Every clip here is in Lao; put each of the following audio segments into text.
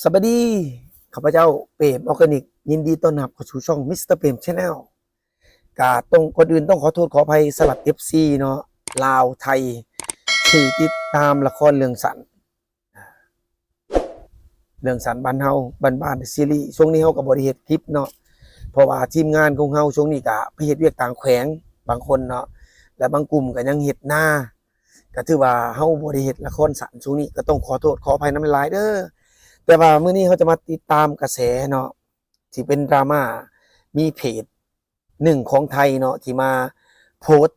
ສະບາຍດີ ຂ້າພະເຈົ້າເປມ Organic ຍິນດີຕ້ອນຮັບເຂົ້າສູ່ຊ່ອງ Mister Pem Channel. ກະຕ້ອງ ກ່ອນອື່ນຕ້ອງຂໍໂທດຂໍອະໄພສຳລັບ ເອັຟຊີ ເນາະ ລາວໄທ ທີ່ຕິດຕາມລະຄອນເລື່ອງສັ້ນ ເລື່ອງສັ້ນບ້ານເຮົາ ບ້ານໆ ຊີຣີ. ຊ່ວງນີ້ເຮົາກໍບໍ່ໄດ້ເຮັດຄລິບເນາະ ເພາະວ່າທີມງານຂອງເຮົາຊ່ວງນີ້ກໍໄປເຮັດວຽກຕ່າງແຂວງບາງຄົນເນາະ ແລະບາງກຸ່ມກໍຍັງເຮັດນາ ກໍຖືວ່າເຮົາບໍ່ໄດ້ເຮັດລະຄອນສັ້ນຊ່ວງນີ້ ກໍຕ້ອງຂໍໂທດຂໍອະໄພນຳຫຼາຍໆເດີ້. ແຕ່ວ່າມື້ນີ້ເຮົາຈະມາຕິດຕາມກະແສເນາະ ທີ່ເປັນດຣາມາ ມີເພຈໜຶ່ງຂອງໄທເນາະ ທີ່ມາໂພສ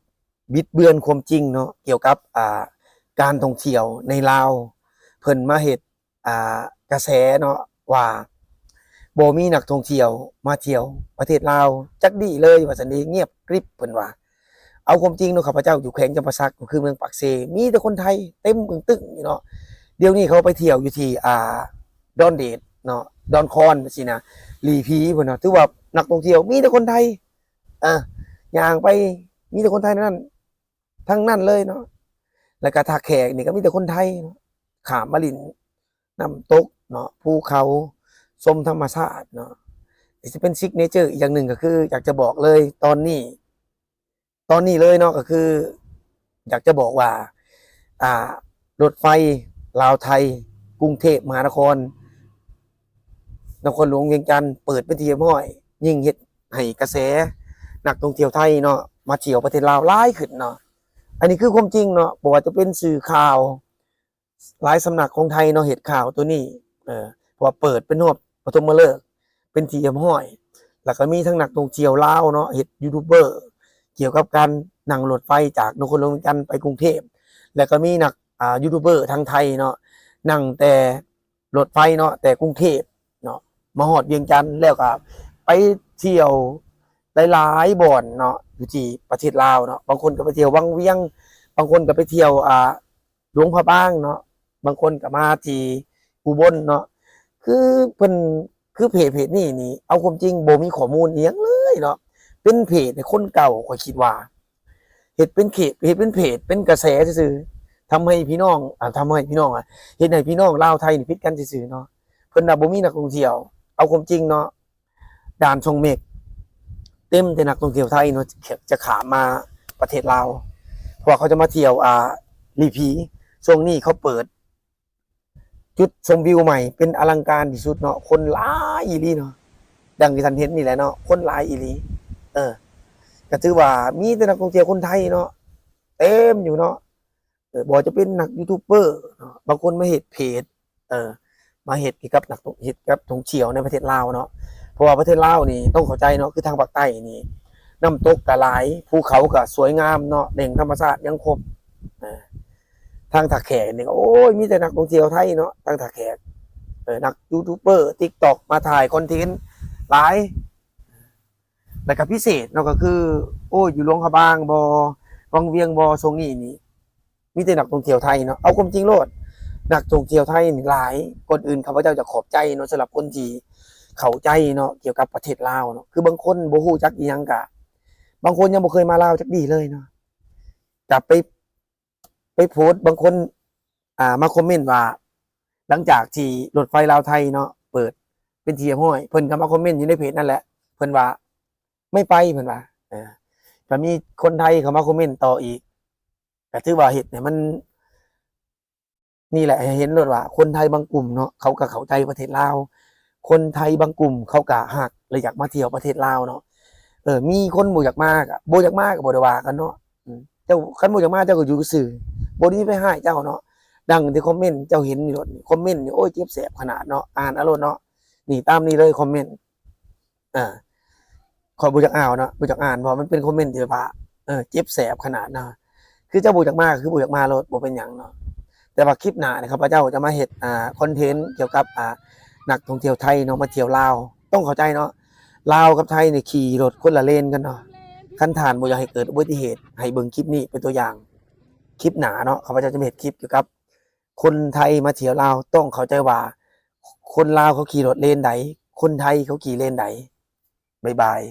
ບິດເບືອນຄວາມຈິງເນາະ ກ່ຽວກັບ ອ່າ ການທ່ອງທ່ຽວໃນລາວ. ເພິ່ນມາເຮັດ ອ່າ ກະແສເນາະ ວ່າບໍ່ມີນັກທ່ອງທ່ຽວມາທ່ຽວປະເທດລາວຈັກດີ້ເລີຍ ວ່າຊັ້ນເດ ງຽບກຣິບ ເພິ່ນວ່າ. ເອົາຄວາມຈິງເນາະ ຂ້າພະເຈົ້າຢູ່ແຂວງຈຳປາສັກ ກໍຄືເມືອງປາກເຊ ມີແຕ່ຄົນໄທເຕັມປຶງຕຶ້ງຢູ່ເນາະ. ດຽວນີ້ເຂົາໄປທ່ຽວຢູ່ທີ່ ອ່າ ດອນເດດເນາະ ດອນຄອນຊີ້ນະ ຫຼີ່ຜີພຸ້ນເນາະ ຖືວ່ານັກທ່ອງທ່ຽວມີແຕ່ຄົນໄທ ອ່າ ຍ່າງໄປມີແຕ່ຄົນໄທນັ້ນ ທັງນັ້ນເລີຍເນາະ. ແລ້ວກະທ່າແຂກນີ້ກໍມີແຕ່ຄົນໄທເນາະ ຂ້າມມາຫຼິ້ນນ້ຳຕົກເນາະ ພູເຂົາ ຊົມທຳມະຊາດເນາະ. ທີ່ຈະເປັນ signature ອີກຢ່າງໜຶ່ງກໍຄື ຢາກຈະບອກເລີຍຕອນນີ້ ຕອນນີ້ເລີຍເນາະ ກໍຄືຢາກຈະບອກວ່າ ອ່າ ລົດໄຟລາວໄທ ກຸງເທບມະຫານະຄອນ ນະຄອນຫຼວງວຽງຈັນ ເປີດເປັນທີ່ຮຽບຮ້ອຍ ຍິ່ງເຮັດໃຫ້ກະແສນັກທ່ອງທ່ຽວໄທເນາະ ມາທ່ຽວປະເທດລາວຫຼາຍຂຶ້ນເນາະ. ອັນນີ້ຄືຄວາມຈິງເນາະ ບໍ່ວ່າຈະເປັນສື່ຂ່າວ ຫຼາຍສຳນັກຂອງໄທເນາະ ເຮັດຂ່າວໂຕນີ້ ເອີ ເພາະວ່າເປີດເປັນຮອບປະຖົມມະເລີກ ເປັນທີ່ຮຽບຮ້ອຍ ແລ້ວກໍມີທັງນັກທ່ອງທ່ຽວລາວເນາະ ເຮັດຢູທູບເບີ ກ່ຽວກັບການນັ່ງລົດໄຟຈາກນະຄອນຫຼວງວຽງຈັນໄປກຸງເທບ ແລ້ວກໍມີນັກ ອ່າ ຢູທູບເບີທາງໄທເນາະ ນັ່ງແຕ່ລົດໄຟເນາະ ແຕ່ກຸງເທບເນາະ ມາຮອດວຽງຈັນ ແລ້ວກໍໄປທ່ຽວຫຼາຍໆບ່ອນເນາະ ຢູ່ທີ່ປະເທດລາວເນາະ. ບາງຄົນກໍໄປທ່ຽວວັງວຽງ ບາງຄົນກໍໄປທ່ຽວ ອ່າ ຫຼວງພະບາງເນາະ ບາງຄົນກໍມາທີ່ອຸບົນເນາະ. ຄືເພິ່ນ ຄືເພຈ ເພຈນີ້ນີ້ ເອົາຄວາມຈິງບໍ່ມີຂໍ້ມູນອີ່ຫຍັງເລີຍເນາະ ເປັນເພຈໃຫ້ຄົນເກົ່າ ຂ້ອຍຄິດວ່າ ເຮັດເປັນເພຈ ເຮັດເປັນເພຈ ເປັນກະແສຊື່ໆ ທຳໃຫ້ພີ່ນ້ອງ ອ່າ ທຳໃຫ້ພີ່ນ້ອງ ອ່າ ເຮັດໃຫ້ພີ່ນ້ອງລາວໄທນີ້ຜິດກັນຊື່ໆເນາະ. ເພິ່ນວ່າບໍ່ມີນັກທ່ອງທ່ຽວ ເອົາຄວາມຈິງເນາະ ດ່ານຊ່ອງເມັກ ເຕັມແຕ່ນັກທ່ອງທ່ຽວໄທເນາະ ຈະຂ້າມມາປະເທດລາວ ເພາະວ່າເຂົາຈະມາທ່ຽວ ອ່າ ຫຼີ່ຜີ. ຊ່ວງນີ້ເຂົາເປີດຈຸດຊົມວິວໃໝ່ ເປັນອະລັງການທີ່ສຸດເນາະ ຄົນຫຼາຍອີ່ຫຼີເນາະ ດັ່ງທີ່ທ່ານເຫັນນີ້ແຫຼະເນາະ ຄົນຫຼາຍອີ່ຫຼີ. ເອີ ກໍຖືວ່າມີແຕ່ນັກທ່ອງທ່ຽວຄົນໄທເນາະ ເຕັມຢູ່ເນາະ. ເອີ ບໍ່ວ່າຈະເປັນນັກຢູທູບເບີເນາະ ບາງຄົນມາເຮັດເພຈ ເອີ ມາເຮັດກ່ຽວກັບນັກທ່ອງ ເຮັດກັບທ່ອງທ່ຽວໃນປະເທດລາວເນາະ ເພາະວ່າປະເທດລາວນີ້ຕ້ອງເຂົ້າໃຈເນາະ ຄືທາງພາກໃຕ້ນີ້ ນ້ຳຕົກກໍຫຼາຍ ພູເຂົາກໍສວຍງາມເນາະ ແຫຼ່ງທຳມະຊາດຍັງຄົບ. ເອີ ທາງທ່າແຂກນີ້ກໍ ໂອ້ຍ ມີແຕ່ນັກທ່ອງທ່ຽວໄທເນາະ ທາງທ່າແຂກ ເອີ ນັກຢູທູບເບີ ຕິກຕັອກ ມາຖ່າຍຄອນເທັນຫຼາຍ. ແລ້ວກໍພິເສດເນາະ ກໍຄື ໂອ້ຍ ຢູ່ຫຼວງພະບາງບໍ ວັງວຽງບໍ ຊ່ວງນີ້ນີ້ ມີແຕ່ນັກທ່ອງທ່ຽວໄທເນາະ. ເອົາຄວາມຈິງໂລດ ນັກທ່ອງທ່ຽວໄທນີ້ຫຼາຍ. ກ່ອນອື່ນຂ້າພະເຈົ້າຈະຂອບໃຈເນາະ ສຳລັບຄົນທີ່ເຂົ້າໃຈເນາະ ກ່ຽວກັບປະເທດລາວເນາະ. ຄືບາງຄົນບໍ່ຮູ້ຈັກອີ່ຫຍັງກະ ບາງຄົນຍັງບໍ່ເຄີຍມາລາວຈັກດີ້ເລີຍເນາະ ກະໄປ ໄປໂພສ ບາງຄົນ ອ່າ ມາຄອມເມັນວ່າ ຫຼັງຈາກທີ່ລົດໄຟລາວໄທເນາະ ເປີດເປັນທີ່ຮຽບຮ້ອຍ ເພິ່ນກໍມາຄອມເມັນຢູ່ໃນເພຈນັ້ນແຫຼະ ເພິ່ນວ່າ ໄມ່ໄປ ເພິ່ນວ່າ. ເອີ ກໍມີຄົນໄທເຂົ້າມາຄອມເມັນຕໍ່ອີກ ກໍຖືວ່າເຮັດໃຫ້ມັນ ນີ້ແຫຼະ ໃຫ້ເຫັນໂລດວ່າຄົນໄທບາງກຸ່ມເນາະ ເຂົາກໍເຂົ້າໃຈປະເທດລາວ ຄົນໄທບາງກຸ່ມເຂົາກໍຮັກ ແລະ ຢາກມາທ່ຽວປະເທດລາວເນາະ. ເອີ ມີຄົນບໍ່ຢາກມາກໍ ບໍ່ຢາກມາກໍບໍ່ໄດ້ວ່າກັນເນາະ. ເຈົ້າ ຄັນບໍ່ຢາກມາ ເຈົ້າກໍຢູ່ຊື່ ບໍ່ໄດ້ມີໃຜຮ້າຍເຈົ້າເນາະ. ດັ່ງທີ່ຄອມເມັນເຈົ້າເຫັນນີ້ໂລດ ຄອມເມັນນີ້ ໂອ້ຍ ເຈັບແສບຂະໜາດເນາະ ອ່ານເອົາໂລດເນາະ. ນີ້ ຕາມນີ້ເລີຍຄອມເມັນ ເອີ ຂ້ອຍບໍ່ຢາກອ່ານເນາະ ບໍ່ຢາກອ່ານ ເພາະມັນເປັນຄອມເມັນທີ່ແບບວ່າ ເອີ ເຈັບແສບຂະໜາດເນາະ. ຄືເຈົ້າບໍ່ຢາກມາ ຄືບໍ່ຢາກມາໂລດ ບໍ່ເປັນຫຍັງເນາະ. ແຕ່ວ່າຄລິບໜ້ານີ້ ຂ້າພະເຈົ້າຈະມາເຮັດ ອ່າ ຄອນເທັນກ່ຽວກັບ ອ່າ ນັກທ່ອງທ່ຽວໄທເນາະ ມາທ່ຽວລາວ. ຕ້ອງເຂົ້າໃຈເນາະ ລາວກັບໄທນີ້ຂີ່ລົດຄົນລະເລນກັນເນາະ. ຄັນທ່ານບໍ່ຢາກໃຫ້ເກີດອຸບັດຕິເຫດ ໃຫ້ເບິ່ງຄລິບນີ້ເປັນຕົວຢ່າງ. ຄລິບໜ້າເນາະ ຂ້າພະເຈົ້າຈະມາເຮັດຄລິບກ່ຽວກັບຄົນໄທມາທ່ຽວລາວ. ຕ້ອງເຂົ້າໃຈວ່າຄົນລາວເຂົາຂີ່ລົດເລນໃດ ຄົນໄທເຂົາຂີ່ເລນໃດ. ບາຍບາຍ.